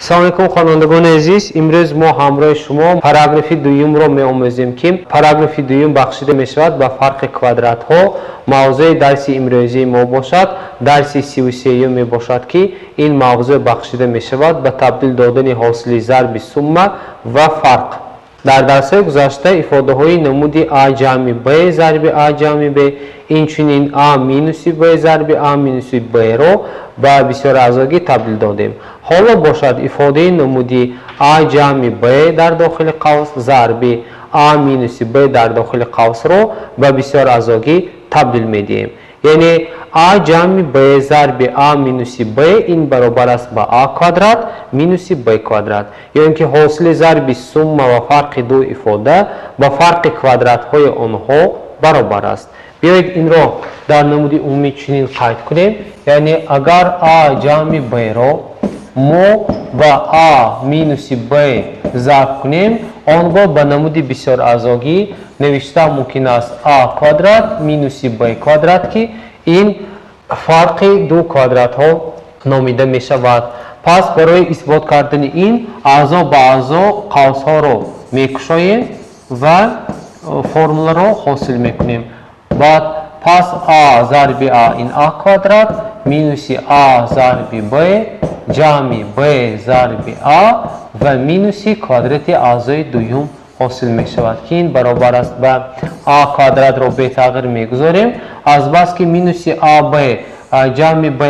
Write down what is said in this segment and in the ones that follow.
Салом алейкум, хонандагони азиз. Имрӯз мо ҳамроҳи шумо параграфи дуюмро меомӯзем, ки параграфи дуюм бахшида мешавад ба фарқи квадратҳо. Мавзӯи дарси имрӯзии мо бошад, дарси 33-юм мебошад, ки ин мавзӯъ бахшида мешавад ба табдил додани ҳосили зарби сумма ва фарқ. Дар дарсҳои гузашта ифодаҳои намуди а ҷамъи б зарби а ҷамъи б, инчунин а минуси б зарби а минуси б-ро ба бисёраъзогӣ табдил додем. Ҳоло бошад ифодаи намуди а ҷамъи б дар дохили қавс зарби а минуси б дар дохили қавсро ба бисёраъзогӣ табдил медиҳем. Яъне а ҷамъи б зарби а минуси б ин баробар аст ба а квадрат минуси б квадрат. Ё ин ки ҳосили зарби сумма ва фарқи ду ифода ба фарқи квадратҳои онҳо баробар аст. Биёед инро дар намуди умумӣ чунин қайд кунем. Яъне агар а ҷамъи б-ро мо ба а минуси б зарб кунем, он гоҳ ба намуди бисёраъзогӣ навишта мумкин аст а квадрат минуси б квадрат, ки ин фарқи ду квадратҳо номида мешавад. Пас барои исбот кардани ин аъзо ба аъзо қавсҳоро мекушоем ва формуларо ҳосил мекунем. Баъд пас а зарби а ин а квадрат минуси а зарби б ҷамъи б зарби а ва минуси квадрати аъзои дуюм ҳосил мешавад, ки ин баробар аст ба а квадратро бетағйир мегузорем. Азбаски минуси аб ҷамъи ба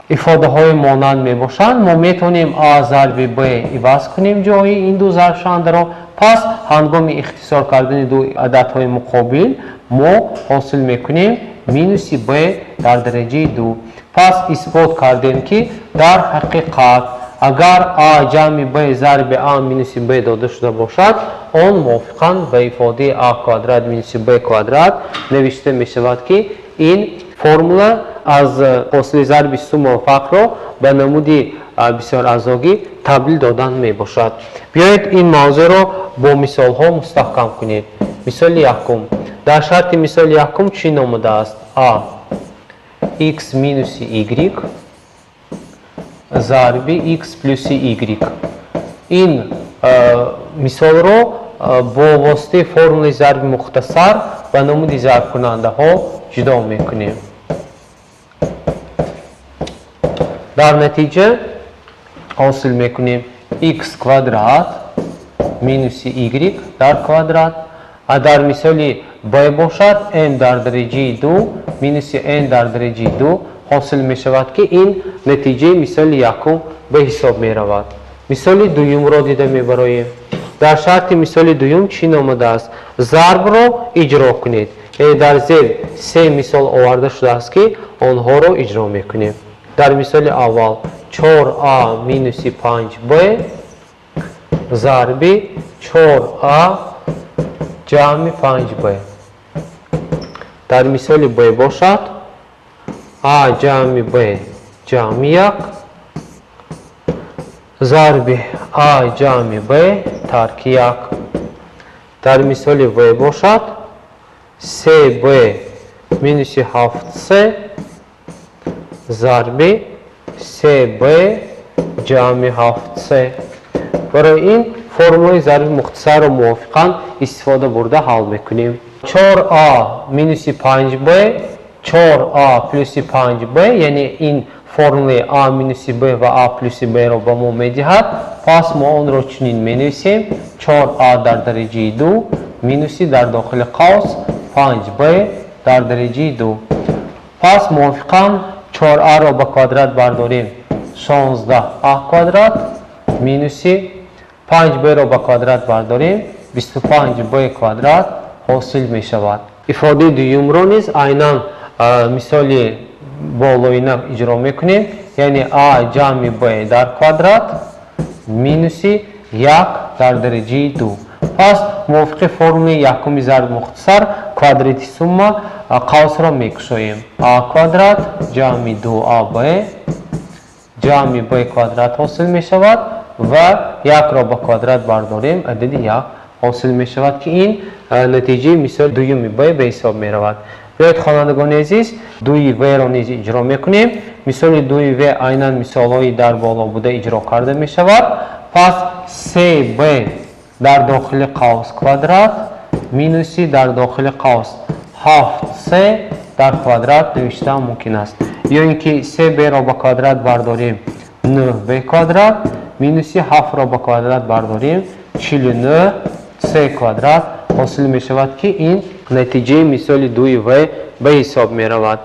ифодаҳои монанд мебошанд, мо метавонем а зарби б иваз кунем ҷои ин ду зарбшавандаро. Пас ҳангоми ихтисор кардани ду ададҳои муқобил мо ҳосил мекунем минуси б дар дараҷаи ду. Пас исбот кардем, ки дар ҳақиқат агар а ҷамъи б зарби а минуси б дода шуда бошад, он мувофиқан ба ифодаи а квадрат минуси б квадрат навишта мешавад, ки ин формула аз ҳосили зарби сумма ва фарқро ба намуди бисёраъзогӣ табдил додан мебошад. Биёед ин мавзӯъро бо мисолҳо мустаҳкам кунем. Мисоли якум. Дар шарти мисоли якум чӣ номудааст? А x минуси y зарби x плюси y. Ин мисолро бо воситаи формулаи зарби мухтасар ба намуди зарбкунандаҳо ҷудо мекунем. Дар натиҷа ҳосил мекунем x квадрат минуси y дар квадрат, а дар мисоли б бошад n дар дараҷаи ду минуси n дар дараҷаи ду ҳосил мешавад, ки ин натиҷаи мисоли якум ба ҳисоб меравад. Мисоли дуюмро дида мебароем. Дар шарти мисоли дуюм чӣ номадааст? Зарбро иҷро кунед. Яъне дар зер се мисол оварда шудааст, ки онҳоро иҷро мекунем. Дар мисоли аввал 4а минуси 5б зарби 4а ҷамъи 5б. Дар мисоли б бошад а ҷамъи б ҷамъи як зарби а ҷамъи б тарки як. Дар мисоли в бошад 3б минуси 7с зарби 3б ҷамъи 7с. Барои ин формулаи зарби мухтасарро мувофиқан истифода бурда ҳал мекунем. 4а минуси 5б, 4а плюси 5б, яъне ин формулаи а минуси б ва а плюси б-ро ба мо медиҳад. Пас мо онро чунин менависем: 4а дар дараҷаи ду минуси дар дохили қавс 5б дар дараҷаи ду. Пас мувофиқан 4а-ро ба квадрат бардорем 16а квадрат минуси 5б-ро ба квадрат бардорем 25б квадрат ҳосил мешавад. Ифодаи дуюмро низ айнан мисоли болоина иҷро мекунем, яъне а ҷамъи б дар квадрат минуси як дар дараҷаи ду. Пас мувофиқи формулаи якуми зарби мухтасар квадрати сумма қавсро мекушоем. А квадрат ҷамъи 2аб ҷамъи б квадрат ҳосил мешавад ва якро ба квадрат бардорем, адади як ҳосил мешавад, ки ин натиҷаи мисоли дуюми б ба ҳисоб меравад. Биёед, хонандагони азиз, дуи В-ро низ иҷро мекунем. Мисоли дуи В айнан мисолҳои дар боло буда иҷро карда мешавад. Пас 3b дар дохили қавс квадрат минуси дар дохили қавс 7c дар квадрат навишта мумкин аст. Ё ин ки 3b-ро ба квадрат бардорем 9b квадрат минуси 7-ро ба квадрат бардорем 49c квадрат ҳосил мешавад, ки ин натиҷаи мисоли дуи В ба ҳисоб меравад.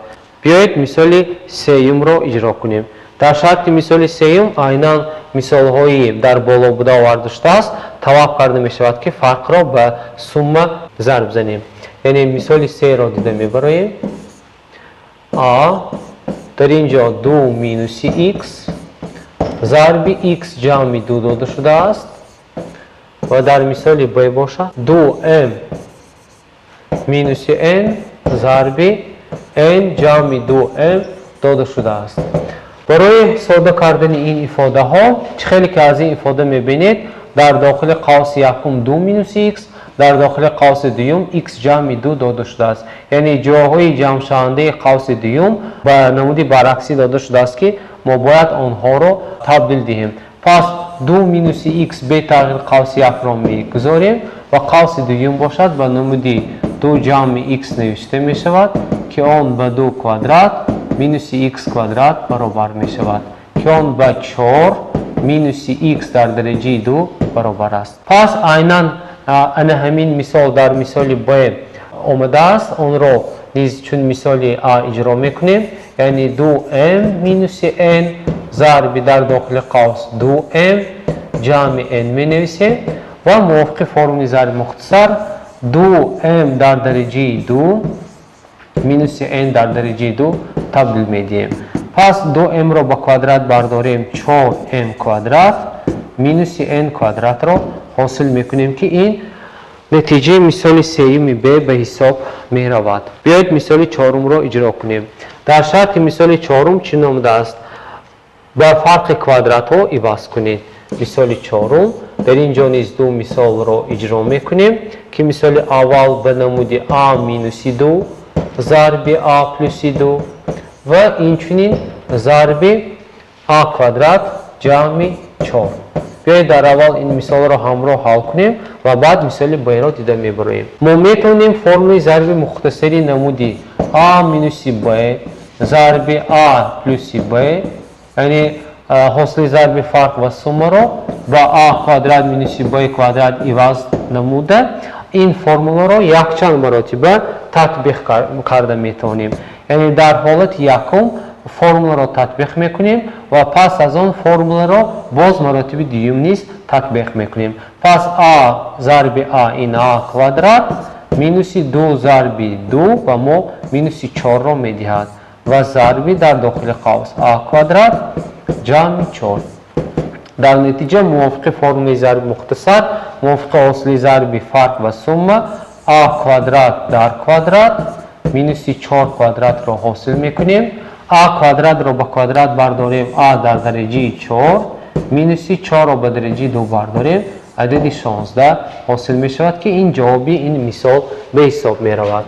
Биёед, мисоли сеюмро иҷро кунем. Дар шарти мисоли сеюм айнан мисолҳои дар боло буда оварда шудааст. Талаб карда мешавад, ки фарқро ба сумма зарб занем. Яъне мисоли серо дида мебароем. А дар ин ҷо 2 минуси х зарби х ҷамъи 2 дода шудааст ва дар мисоли Б бошад 2m минуси n зарби n ҷамъи 2m дода шудааст. Барои сода кардани ин ифодаҳо, чӣ хеле ки аз ин ифода мебинед, дар дохили қавси якум 2 минуси х, дар дохили қавси дуюм х ҷамъи 2 дода шудааст. Яъне ҷоҳои ҷамъшавандаи қавси дуюм ба намуди баръаксӣ дода шудааст, ки мо бояд онҳоро табдил диҳем. Пас 2 минуси х бетағйир қавси якро мегузорем ва қавси дуюм бошад ба намуди 2 ҷамъи х навишта мешавад, ки он ба 2 квадрат минуси х квадрат баробар мешавад, ки он ба 4 минуси х дар дараҷаи 2 баробар аст. Пас айнан ана ҳамин мисол дар мисоли Б омадааст, онро низ чун мисоли А иҷро мекунем. Яъне 2m минуси n зарби дар дохили қавс 2m ҷамъи n менависем ва мувофиқи формули зарби мухтасар 2m дар дараҷаи 2 минуси n дар дараҷаи 2 табдил медиҳем. Пас 2m-ро ба квадрат бардорем 4m квадрат минуси n квадратро ҳосил мекунем, ки ин натиҷаи мисоли сеюми Б ба ҳисоб меравад. Биёед, мисоли чорумро иҷро кунем. Дар шарти мисоли чорум чӣ номудааст? Ба фарқи квадратҳо иваз кунед. Мисоли чорум, дар ин ҷо низ ду мисолро иҷро мекунем, ки мисоли аввал ба намуди а минуси 2 зарби а плюси 2 ва инчунин зарби а квадрат ҷамъи 4. Биёед, дар аввал ин мисолро ҳамроҳ ҳал кунем ва баъд мисоли Б-ро дида мебароем. Мо метавонем формулаи зарби мухтасари намуди а минуси б зарби а плюси б, яъне ҳосили зарби фарқ ва суммаро ба а квадрат минуси б квадрат иваз намуда, ин формуларо якчанд маротиба татбиқ карда метавонем. Яъне дар ҳолати якум формуларо татбиқ мекунем ва пас аз он формуларо боз маротиби дуюм низ татбиқ мекунем. Пас а зарби а ин а квадрат минуси 2 зарби 2 ба мо минуси 4-ро медиҳад ва зарби дар дохили қавс а квадрат ҷамъи 4. Дар натиҷа мувофиқи формулаи зарби мухтасар, мувофиқи ҳосили зарби фарқ ва сумма, а квадрат дар квадрат минуси 4 квадратро ҳосил мекунем. А квадратро ба квадрат бардорем а дар дараҷаи 4 минуси 4-ро ба дараҷаи 2 бардорем, адади 16 ҳосил мешавад, ки ин ҷавоби ин мисол ба ҳисоб меравад.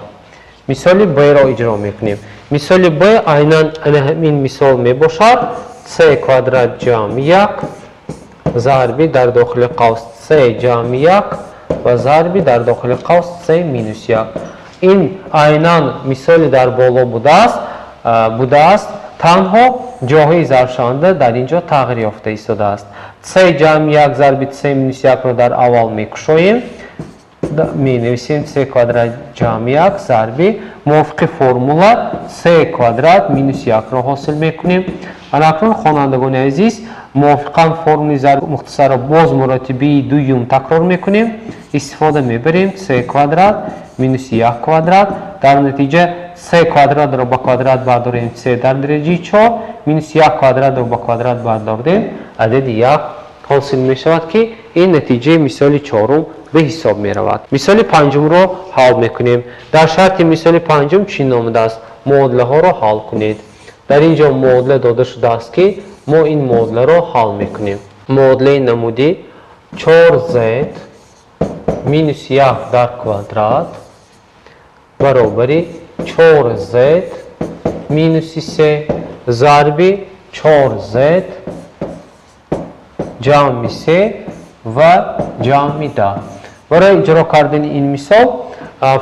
Мисоли Б-ро иҷро мекунем. Мисоли Б айнан ана ҳамин мисол мебошад: c квадрат ҷамъи 1 зарби дар дохили қавс c ҷамъи 1 ва зарби дар дохили қавс c минус 1. Ин айнан мисоли дар боло будааст, танҳо ҷоҳои зарбшаванда дар ин ҷо тағйир ёфта истодааст. C ҷамъи 1 зарби c минус 1-ро дар аввал мекушоем, менависем c квадрат ҷамъи 1 зарби мувофиқи формула c квадрат минус 1-ро ҳосил мекунем. Анакнун, хонандагони азиз, мувофиқан формулаи зарби мухтасарро боз маротибаи дуюм такрор мекунем, истифода мебарем c квадрат минуси 1 квадрат. Дар натиҷа c квадратро ба квадрат бардорем c дар дараҷаи 4 минуси 1 квадратро ба квадрат бардордем, адади 1 ҳосил мешавад, ки ин натиҷаи мисоли чорум ба ҳисоб меравад. Мисоли панҷумро ҳал мекунем. Дар шарти мисоли панҷум чӣ номудааст? Муодилаҳоро ҳал кунед. Дар ин ҷо муодила дода шудааст, ки мо ин муодиларо ҳал мекунем. Муодилаи намуди 4z минус 1 дар квадрат баробари 4z минуси 3 зарби 4z ҷамъи 3 ва ҷамъи 10. Барои иҷро кардани ин мисол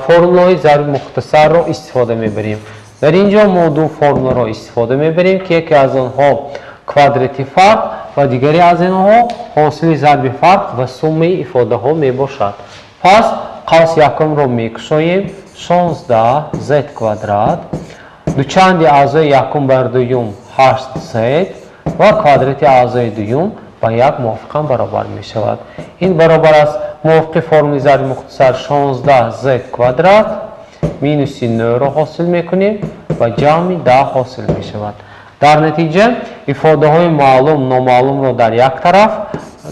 формулаҳои зарби мухтасарро истифода мебарем. Дар ин ҷо мо ду формуларо истифода мебарем, ки яке аз онҳо квадрати фарқ ва дигаре аз инҳо ҳосили зарби фарқ ва суммаи ифодаҳо мебошад. Пас қавс якумро мекушоем, 16z квадрат, дучанди аъзои якум бар дуюм 8z ва квадрати аъзои дуюм ба як мувофиқан баробар мешавад. Ин баробар аст мувофиқи формули зарби мухтасар 16z квадрат минуси 9-ро ҳосил мекунем ва ҷамъи 10 ҳосил мешавад. Дар натиҷа ифодаҳои маълум номаълумро дар як тараф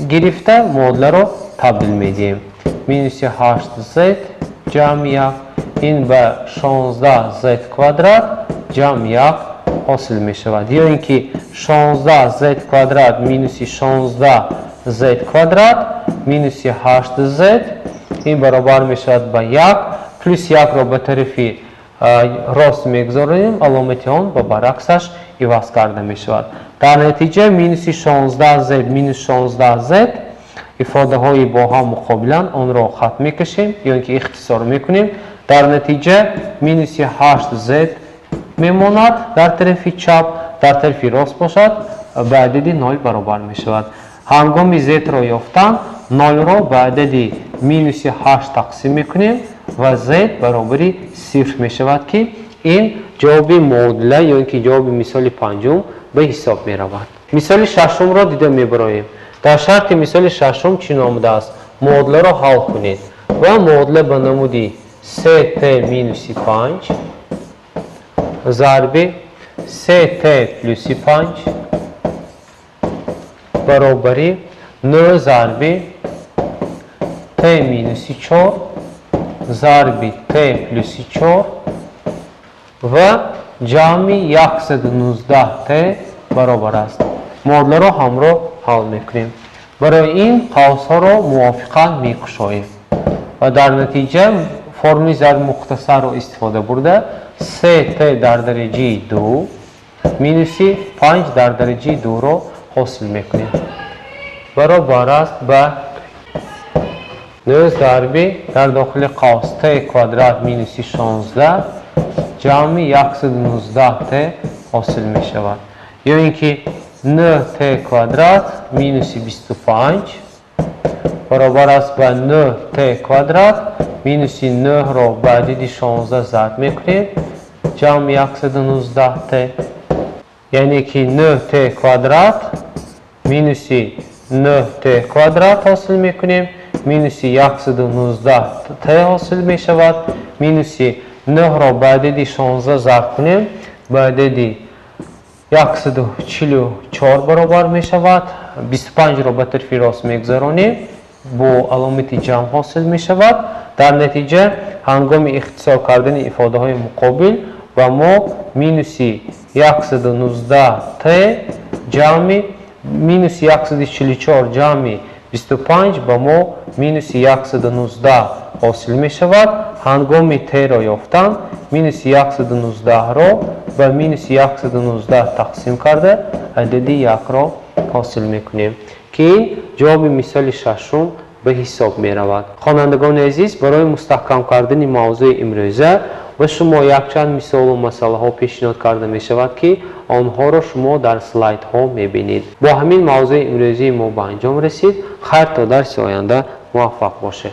гирифта муодиларо табдил медиҳем. Минуси 8z ҷамъи 1 ин ба 16z квадрат ҷамъи 1 ҳосил мешавад. Ё ин ки 16z квадрат минуси 16z квадрат минуси 8z ин баробар мешавад ба 1 плюс 1-ро ба тарафи рост мегузорем, аломати он ба баръаксаш иваз карда мешавад. Дар натиҷа минуси 16z минус 16z ифодаҳои бо ҳам муқобиланд, онро хат мекашем ё ин ки ихтисор мекунем. Дар натиҷа минуси 8z мемонад дар тарафи чап, дар тарафи рост бошад ба адади 0 баробар мешавад. Ҳангоми z-ро ёфтан 0-ро ба адади минуси 8 тақсим мекунем ва z баробари 0 мешавад, ки ин ҷавоби муодила ё ин ки ҷавоби мисоли панҷум ба ҳисоб меравад. Мисоли шашумро дида мебароем. Дар шарти мисоли шашум чӣ номудааст? Муодиларо ҳал кунед ва муодила ба намуди 3t минуси 5 зарби 3t плюси 5 баробари 9 зарби t минуси 4 зарби t плюси 4 ва ҷамъи 119t баробар аст. Муодиларо ҳамроҳ ҳал мекунем. Барои ин қавсҳоро мувофиқан мекушоем ва дар натиҷа формули зарби мухтасарро истифода бурда 3t дар дараҷаи 2 минуси 5 дар дараҷаи 2-ро ҳосил мекунем. Баробар аст ба 9 зарби дар дохили қавс t квадрат минуси 16 ҷамъи 119t ҳосил мешавад. Ё ин ки 9t квадрат минуси 25 баробар аст ба 9t квадрат минуси 9-ро ба адади 16 зарб мекунем ҷамъи 119t, яъне ки 9t квадрат минуси 9t квадрат ҳосил мекунем, минуси 119t ҳосил мешавад, минуси 9-ро ба адади 16 зарб кунем ба адади 144 баробар мешавад. 25-ро ба тарафи рост мегузаронем, бо аломати ҷамъ ҳосил мешавад. Дар натиҷа ҳангоми ихтисор кардани ифодаҳои муқобил ба мо минуси 119t ҷамъи минуси 144 ҷамъи 25 ба мо минуси 119 ҳосил мешавад. Ҳангоми t-ро ёфтан минуси 119-ро ба минуси 119 тақсим карда адади 1-ро ҳосил мекунем, ки ин ҷавоби мисоли шашум ба ҳисоб меравад. Хонандагони азиз, барои мустаҳкам кардани мавзӯи имрӯза ба шумо якчанд мисолу масъалаҳо пешниҳод карда мешавад, ки онҳоро шумо дар слайдҳо мебинед. Бо ҳамин мавзӯи имрӯзии мо ба анҷом расид. Хайр, то дарси оянда муваффақ бошед.